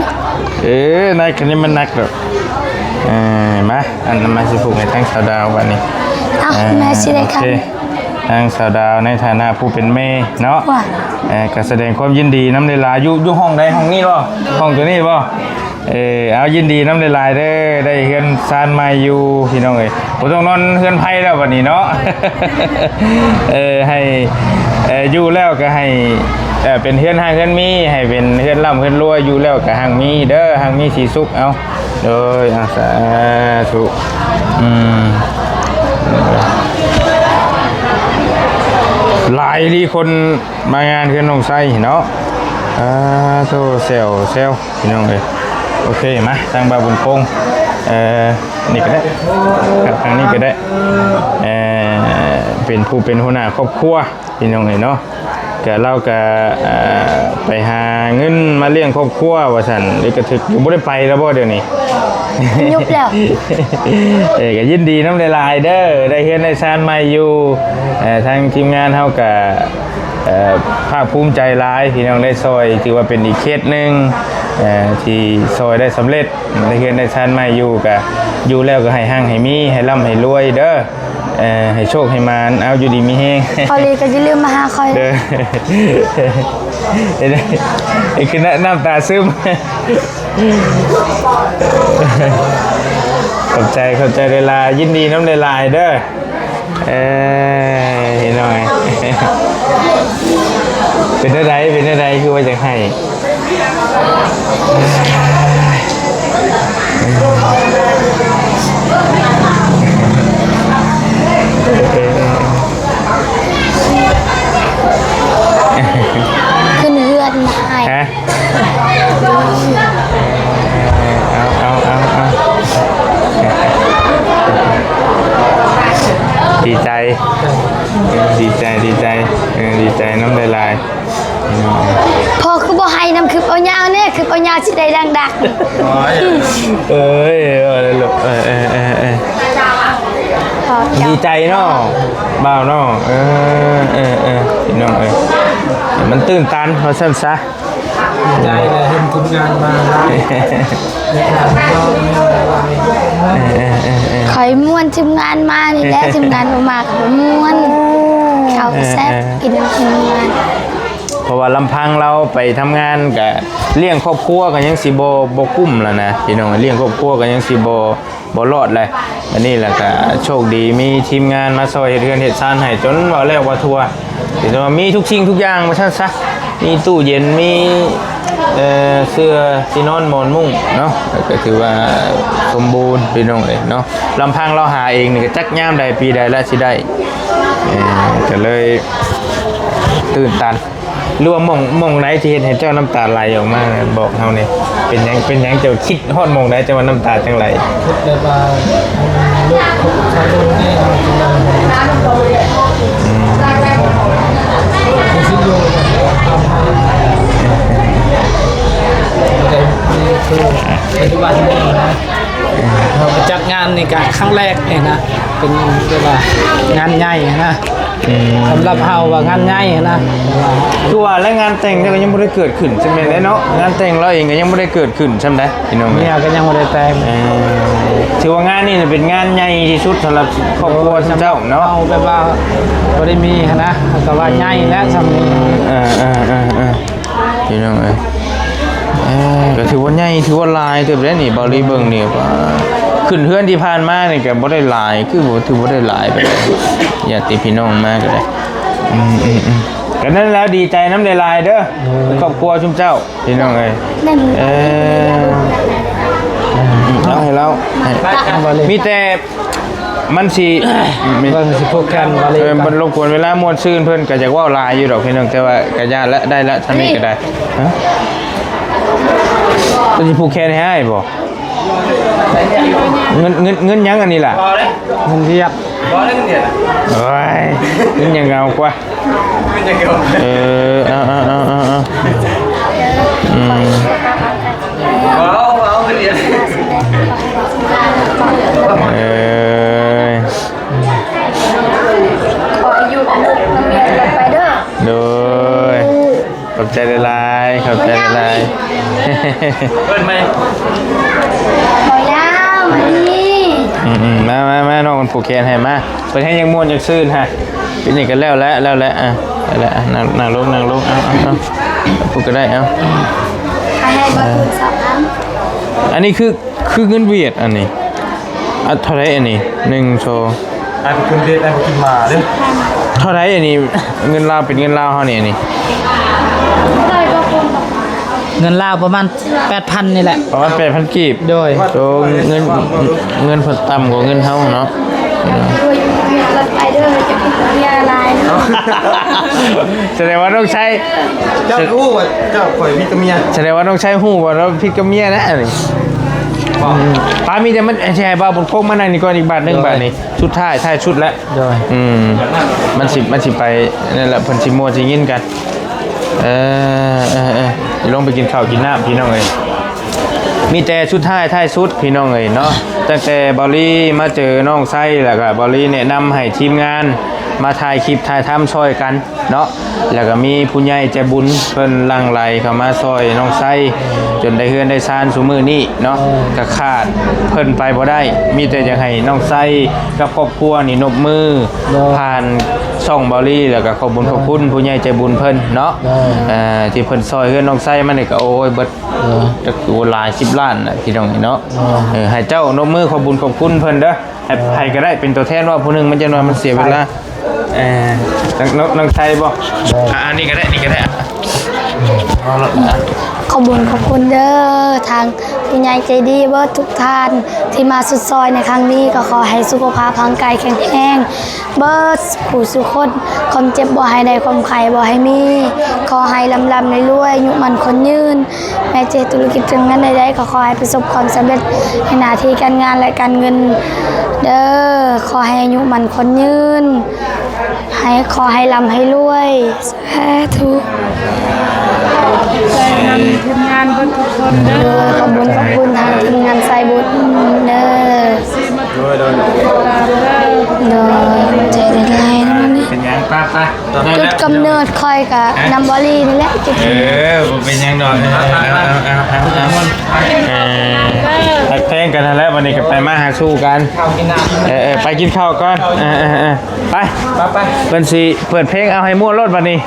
ເອີ ໜັກ ຄັນນີ້ມັນໜັກດອກ. ເອີ ມາ ອັນ ມາຊິຜູກໃຫ້ທາງສາວດາວບັດນີ້. ເອົ້າ ເອີ ແມ່ຊິໄດ້ຄັບ. ໂອເຄ ທາງສາວດາວໃນຖານະຜູ້ເປັນແມ່ເນາະ ເອີ ກໍສະແດງຄວາມຍິນດີນຳຫຼາຍໆ. ຢູ່ ຢູ່ຫ້ອງໃດ? ຫ້ອງນີ້ບໍ່? ຫ້ອງຕົວນີ້ບໍ່? ເອີ ເອົາ ຍິນດີນຳຫຼາຍໆເດີ ໄດ້ເຮືອນຊານໃໝ່ຢູ່ ພີ່ນ້ອງເອີຍ. ບໍ່ຕ້ອງນອນເຮືອນໄຜ່ແລ້ວບັດນີ້ເນາະ. ເອີ ໃຫ້ ເອີ ຢູ່ແລ້ວກໍໃຫ້ ເອີ ເປັນເຮືອນຮັ່ງເຮືອນມີ ໃຫ້ເປັນເຮືອນລ່ຳເຮືອນລວຍ ຢູ່ແລ້ວກໍຮັ່ງມີເດີ ຮັ່ງມີສີສຸກ. ເອົາ ໂດຍ ເອົາ ສາທຸ. ອືມ ຫຼາຍອີ່ຫຼີຄົນມາງານເຮືອນນ້ອງໄຊເນາະ. ອາ ໂທ ແຊວ ແຊວ ພີ່ນ້ອງເອີຍ. ໂອເຄ ມາ ທາງບ່າວບຸນຄົງ ເອີ ນີ້ກໍໄດ້ ທາງນີ້ກໍໄດ້. ເອີ ເປັນຜູ້ເປັນຫົວໜ້າຄອບຄົວ ພີ່ນ້ອງເອີຍເນາະ. ກະລາວກະ ເອີ ໄປຫາເງິນມາລ້ຽງຄອບຄົວວ່າຊັ້ນ ຫຼືກະຖືກຢູ່ ບໍ່ໄດ້ໄປແລ້ວບໍ່ດຽວນີ້? ຍຸບແລ້ວ. ເອີ ກະຍິນດີນຳຫຼາຍໆເດີ ໄດ້ເຮືອນໄດ້ຊານໃໝ່ຢູ່. ເອີ ທາງທີມງານເຮົາກະ ເອີ ພາກພູມໃຈຫຼາຍ ພີ່ນ້ອງໄດ້ຊ່ອຍ ຖືວ່າເປັນອີກເຄສໜຶ່ງ ເອີ ທີ່ຊ່ອຍໄດ້ສຳເລັດ ໄດ້ເຮືອນໄດ້ຊານໃໝ່ຢູ່. ກະຢູ່ແລ້ວກະໃຫ້ຮັ່ງໃຫ້ມີ ໃຫ້ລ່ຳໃຫ້ລວຍເດີ. ເອີ ໃຫ້ໂຊກໃຫ້ໝານ ເອົາ ຢູ່ດີມີແຮງ. ພໍລີກໍຢ່າລືມມາຫາຂ້ອຍເດີ. ເອີ ຄືນ້ຳຕາຊຶມ. ຂອບໃຈ ຂອບໃຈຫຼາຍໆ ຍິນດີນຳຫຼາຍໆເດີ. ເອີ ເຫັນໜ້ອຍ ເປັນແນວໃດ ເປັນແນວໃດ ຄືວ່າຢາກໃຫ້? ຂຶ້ນເຮືອນມາໃຫ້ ຮະ? ເອີ ເອົາ ເອົາ ເອົາ ເອົາ ດີໃຈ ເອີ ດີໃຈ ດີໃຈ ເອີ ດີໃຈນຳຫຼາຍໆ. ພໍ່ຄືບໍ່ໃຫ້ນຳ ຄືເອົາຍາວແດ່ ຄືເອົາຍາວຊິໄດ້ດັງໆ. ເອີຍ ເອີ ເອີ ເອີ ດີໃຈເນາະ ບ່າວເນາະ ເອີ ເອີ ເອີ ພີ່ນ້ອງເອີຍ ມັນຕື່ນຕັນວ່າຊັ້ນຊະ. ດີໃຈແຫຼະ ເຫັນທີມງານມາຫຼາຍ ເອີ ເອີ ເອີ ເອີ ເອີ ຂ້ອຍມ່ວນທີມງານມານີ້ແຫຼະ ທີມງານບໍ່ມາກໍບໍ່ມ່ວນ ເຂົ້າແຊບ ເອີ ເອີ ກິນນຳທີມງານ. ເພາະວ່າລຳພັງລາວໄປທຳງານກະລ້ຽງຄອບຄົວກໍຍັງຊິບໍ່ ບໍ່ກຸ້ມແລ້ວນະ ພີ່ນ້ອງ ລ້ຽງຄອບຄົວກໍຍັງຊິບໍ່ ບໍ່ລອດແຫຼະ. ອັນນີ້ແຫຼະກະໂຊກດີ ມີທີມງານມາຊ່ອຍເຮັດເຮືອນເຮັດຊານໃຫ້ ຈົນວ່າແລ້ວວ່າທົ່ວ ຖືວ່າມີທຸກສິ່ງທຸກຢ່າງວ່າຊັ້ນຊະ ມີຕູ້ເຢັນ ມີ ເອີ ເສື່ອທີ່ນອນໝອນມຸ້ງເນາະ ກໍຖືວ່າສົມບູນ ພີ່ນ້ອງເອີຍເນາະ. ລຳພັງລາວຫາເອງນີ້ກໍຈັກຍາມໃດປີໃດລະຊິໄດ້ ເອີ ກໍເລີຍຕື່ນຕັນ. ຫຼືວ່າໝ່ອງ ໝ່ອງໃດທີ່ເຮັດໃຫ້ເຈົ້ານ້ຳຕາໄຫຼອອກມາ ບອກເຮົາແດ່ ເປັນຫຍັງ ເປັນຫຍັງເຈົ້າຄິດຮອດໝ່ອງໃດ ຈັ່ງວ່ານ້ຳຕາຈັ່ງໄຫຼ? ຄິດແບບວ່າ ອືມ ຄືປັດຈຸບັນນີ້ນະ ເຮົາໄປຈັດງານນີ້ກະຄັ້ງແລກເອງນະ ເປັນແບບວ່າງານໃຫຍ່ນະ ອືມ ສຳລັບເຮົາວ່າງານໃຫຍ່ນະ ຄືວ່າແລ້ວງານແຕ່ງເຈົ້າກໍຍັງບໍ່ໄດ້ເກີດຂຶ້ນ ຈັ່ງແມ່ນແຫຼະເນາະ ງານແຕ່ງລາວເອງກໍຍັງບໍ່ໄດ້ເກີດຂຶ້ນຊ່ຳໃດ ພີ່ນ້ອງ ເມຍກໍຍັງບໍ່ໄດ້ແຕ່ງ ເອີ ຖືວ່າງານນີ້ນະເປັນງານໃຫຍ່ທີ່ສຸດສຳລັບຄອບຄົວເຈົ້າເນາະ ເຮົາແບບວ່າບໍ່ໄດ້ມີຫັ້ນນະ ເຮົາກໍວ່າໃຫຍ່ແລ້ວຊ່ຳນີ້ ເອີ ເອີ ເອີ ເອີ ພີ່ນ້ອງເອີຍ ເອີ ກໍຖືວ່າໃຫຍ່ ຖືວ່າຫຼາຍເຕີບແລ້ວນີ້ ເບົາລີເບິ່ງນີ້ ປາ ຂຶ້ນເຮືອນທີ່ຜ່ານມານີ້ກໍບໍ່ໄດ້ຫຼາຍ ຄືບໍ່ ຖືວ່າໄດ້ຫຼາຍປານໃດ ຍາດຕິພີ່ນ້ອງມາກໍໄດ້ ອືມ ອືມ ອືມ ກໍນັ້ນແຫຼະ ດີໃຈນຳຫຼາຍໆເດີ ໂດຍ ຄອບຄົວຊຸມເຈົ້າ ພີ່ນ້ອງເອີຍ ແມ່ນ ເອີ ເອົາໃຫ້ລາວ ໃຫ້ ມີແຕ່ ມັນຊິ ເບິ່ງຊິຜູກແຂນ ເອີ ມັນລົບກວນເວລາມ່ວນຊື່ນ ເພິ່ນກໍຢາກເວົ້າຫຼາຍຢູ່ດອກພີ່ນ້ອງ ແຕ່ວ່າກໍຢ້ານລະ ໄດ້ລະ ເທົ່ານີ້ກໍໄດ້ ຮະ ເພິ່ນຊິຜູກແຂນໃຫ້ອ້າຍບໍ່? ເງິນ ເງິນ ເງິນຫຍັງອັນນີ້ລະ? ເງິນວຽດ ໂອ້ຍ ເງິນຫຍັງກໍເອົາກວ່າ ເອີ ເອົາ ເອົາ ເອົາ ເອົາ ເອົາ ອືມ ເອີຍ ຂໍອາຍຸນຳເມຍໄປເດີ ໂດຍ ຂອບໃຈຫຼາຍໆ ຂອບໃຈຫຼາຍໆ ເປີດໃໝ່ ບໍ່ຍາວ ມານີ້ ອືມໆ ມາໆໆ ນ້ອງມັນຜູກແຂນໃຫ້ມາ ເພິ່ນແຮ່ງຢາກມ່ວນຢາກຊື່ນຮະ ປີນີ້ກໍແລ້ວແຫຼະ ແລ້ວແຫຼະ ອ່ະ ແລ້ວແຫຼະ ອ່ະ ນັ່ງ ນັ່ງລົງ ນັ່ງລົງ ເອົາ ເອົາ ເອົາ ຜູ້ກໍໄດ້ ເອົາ ໃຫ້ບໍ່ເຖິງສອງອັນ ອັນນີ້ຄື ຄືເງິນຫວຽດອັນນີ້ ອ່ະ ເທົ່າໃດອັນນີ້ ໜຶ່ງ ສອງ ອ້າຍໄປກິນເບັດ ອ້າຍໄປກິນໝາເດີ ເທົ່າໃດອັນນີ້ ເງິນລາວ ເປັນເງິນລາວເຮົານີ້ ອັນນີ້ ເງິນລາວປະມານແປດພັນນີ້ແຫຼະ ປະມານແປດພັນກີບ ໂດຍ ໂອ້ ເງິນ ເງິນເພິ່ນຕ່ຳກວ່າເງິນເຮົາເນາະ ສະແດງວ່ານ້ອງໄຊ ເຈົ້າຮູ້ວ່າເຈົ້າຂ້ອຍຜິດກັບເມຍ ສະແດງວ່ານ້ອງໄຊຮູ້ວ່າລາວຜິດກັບເມຍນະ ອັນນີ້ ອືມ ປາ ມີແຕ່ມັນຊິໃຫ້ບ່າວບຸນຄົງມານັ່ງນີ້ກ່ອນອີກບາດໜຶ່ງ ໂດຍ ບາດນີ້ ສຸດທ້າຍ ທ້າຍສຸດແລ້ວ ໂດຍ ອືມ ມັນຊິ ມັນຊິໄປນັ້ນແຫຼະ ເພິ່ນຊິມົວຊິຍິນກັນ ເອີ ເອີ ເອີ ລົງໄປກິນເຂົ້າກິນນ້ຳ ພີ່ນ້ອງເອີຍ ມີແຕ່ສຸດທ້າຍທ້າຍສຸດ ພີ່ນ້ອງເອີຍເນາະ ຕັ້ງແຕ່ເບົາລີມາເຈີນ້ອງໄຊ ແລ້ວກໍເບົາລີແນະນຳໃຫ້ທີມງານມາຖ່າຍຄລິບຖ່າຍທຳຊ່ອຍກັນ ເນາະ ແລ້ວກໍມີຜູ້ໃຫຍ່ໃຈບຸນເພິ່ນຫຼັ່ງໄຫຼເຂົ້າມາຊ່ອຍນ້ອງໄຊ ຈົນໄດ້ເຮືອນໄດ້ຊານຊຸມື້ນີ້ເນາະ ເອີ ກໍຂາດເພິ່ນໄປບໍ່ໄດ້ ມີແຕ່ຢາກໃຫ້ນ້ອງໄຊກັບຄອບຄົວນີ້ນົບມື ໂດຍ ຜ່ານຊ່ອງເບົາລີ ແລ້ວກໍຂອບບຸນ ໂດຍ ຂອບຄຸນຜູ້ໃຫຍ່ໃຈບຸນເພິ່ນເນາະ ໂດຍ ເອີ ທີ່ເພິ່ນຊ່ອຍເຮືອນນ້ອງໄຊມານີ້ກໍ ໂອ້ຍ ເບິດ ໂດຍ ຈັກໂອຫຼາຍສິບລ້ານນະ ພີ່ນ້ອງເນາະ ໂດຍ ເອີ ໃຫ້ເຈົ້ານົບມືຂອບບຸນຂອບຄຸນເພິ່ນເດີ ໃຫ້ ໃຜກໍໄດ້ເປັນຕົວແທນເວົ້າຜູ້ໜຶ່ງ ມັນຈັ່ງວ່າມັນເສຍເວລາ ເອີ ນ້ອງ ນ້ອງໄຊບໍ່ ໄດ້ ອ່າ ອັນນີ້ກໍໄດ້ ນີ້ກໍໄດ້ ຂໍບຸນຂອບຄຸນເດີ ທາງຜູ້ໃຫຍ່ໃຈດີເບິດທຸກທ່ານທີ່ມາສຸດຊ່ອຍໃນຄັ້ງນີ້ ກໍຂໍໃຫ້ສຸຂະພາບຮ່າງກາຍແຂງແຮງ ເບິດຄູ່ສູ່ຄົນ ຄວາມເຈັບບໍ່ໃຫ້ໄດ້ ຄວາມໄຂ້ບໍ່ໃຫ້ມີ ຂໍໃຫ້ລ່ຳໆລວຍໆ ອາຍຸໝັ້ນຂວັນຍືນ ແມ່ນຈະເຮັດທຸລະກິດການງານໃດໆ ກໍຂໍໃຫ້ປະສົບຄວາມສຳເລັດໃນໜ້າທີ່ການງານ ແລະ ການເງິນເດີ ຂໍໃຫ້ອາຍຸໝັ້ນຂວັນຍືນ ໃຫ້ ຂໍໃຫ້ລ່ຳໃຫ້ລວຍ ສາທຸ. ໃຈນຳທີມງານເບິດທຸກຄົນເດີ ໂດຍ ຂອບບຸນຂອບຄຸນທາງທີມງານສາຍບຸນເດີ ໂດຍ ໂດຍ ຕາມເດີ ໂດຍ ຂອບໃຈຫຼາຍໆນຳນີ້ ເປັນຫຍັງ ໄປໆ ຈຸດກຳເນີດຂ້ອຍກະນຳວາລີນີ້ແຫຼະ ຈຸດ ເອີ ບໍ່ເປັນຫຍັງດອກ ເອີ ເອົາໆໆໆ ເອີ ຮັກແພງກັນຫັ້ນແຫຼະ ບັດນີ້ກໍໄປມາຫາສູ່ກັນ ເອີໆ ໄປກິນເຂົ້າກ່ອນ ເອີໆໆ ໄປ ໄປໆ ເພິ່ນຊິເປີດເພງເອົາໃຫ້ມ່ວນໂລດບັດນີ້.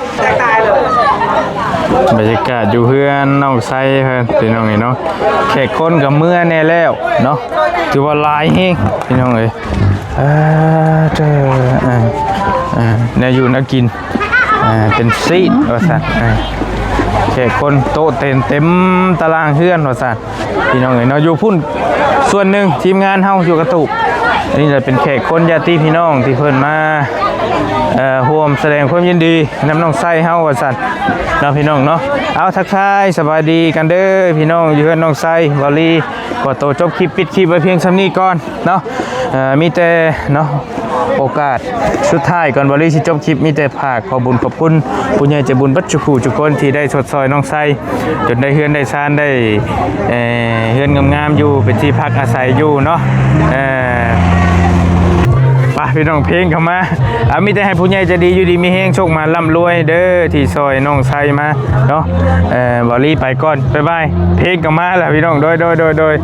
ບັນຍາກາດຢູ່ເຮືອນນ້ອງໄຊເພິ່ນ ພີ່ນ້ອງເອີຍເນາະ ແຂກຄົນກໍເມືອແດ່ແລ້ວເນາະ ຖືວ່າຫຼາຍແຮງ ພີ່ນ້ອງເອີຍ ເອີ ເຈົ້າ ເອີ ເອີ ແນວຢູ່ແນວກິນ ເອີ ເປັນຊີດວ່າຊັ້ນ ເອີ ແຂກຄົນໂຕະເຕັມ ເຕັມຕາລາງເຮືອນວ່າຊັ້ນ ພີ່ນ້ອງເອີຍເນາະ ຢູ່ພຸ້ນສ່ວນໜຶ່ງ ທີມງານເຮົາຢູ່ກະຕູບ ອັນນີ້ແຫຼະເປັນແຂກຄົນຍາດຕິພີ່ນ້ອງທີ່ເພິ່ນມາ ເອີ ຮ່ວມສະແດງຄວາມຍິນດີນຳນ້ອງໄຊເຮົາວ່າຊັ້ນເນາະ ພີ່ນ້ອງເນາະ ເອົາ ທັກທາຍສະບາຍດີກັນເດີພີ່ນ້ອງ ຢູ່ເຮືອນນ້ອງໄຊ ເບົາລີ ຂໍໂຕຈົບຄລິບ ປິດຄລິບໄວ້ພຽງສ່ຳນີ້ກ່ອນເນາະ ເອີ ມີແຕ່ເນາະ ໂອກາດສຸດທ້າຍກ່ອນ ເບົາລີຊິຈົບຄລິບ ມີແຕ່ຝາກ ຂອບບຸນຂອບຄຸນຜູ້ໃຫຍ່ໃຈບຸນເບິດທຸກຜູ້ທຸກຄົນທີ່ໄດ້ຊົດຊ່ອຍນ້ອງໄຊ ຈົນໄດ້ເຮືອນໄດ້ຊານ ໄດ້ ເອີ ເຮືອນງາມໆຢູ່ເປັນທີ່ພັກອາໄສຢູ່ເນາະ ເອີ ໄປພີ່ນ້ອງ ເພງເຂົ້າມາ ເອົາ ມີແຕ່ໃຫ້ຜູ້ໃຫຍ່ໃຈດີຢູ່ດີມີແຮງ ໂຊກມານລ່ຳລວຍເດີ ທີ່ຊ່ອຍນ້ອງໄຊມາເນາະ ເອີ ເບົາລີໄປກ່ອນ ບາຍບາຍ ເພງກໍມາແລ້ວພີ່ນ້ອງ ໂດຍ ໂດຍ ໂດຍ ໂດຍ.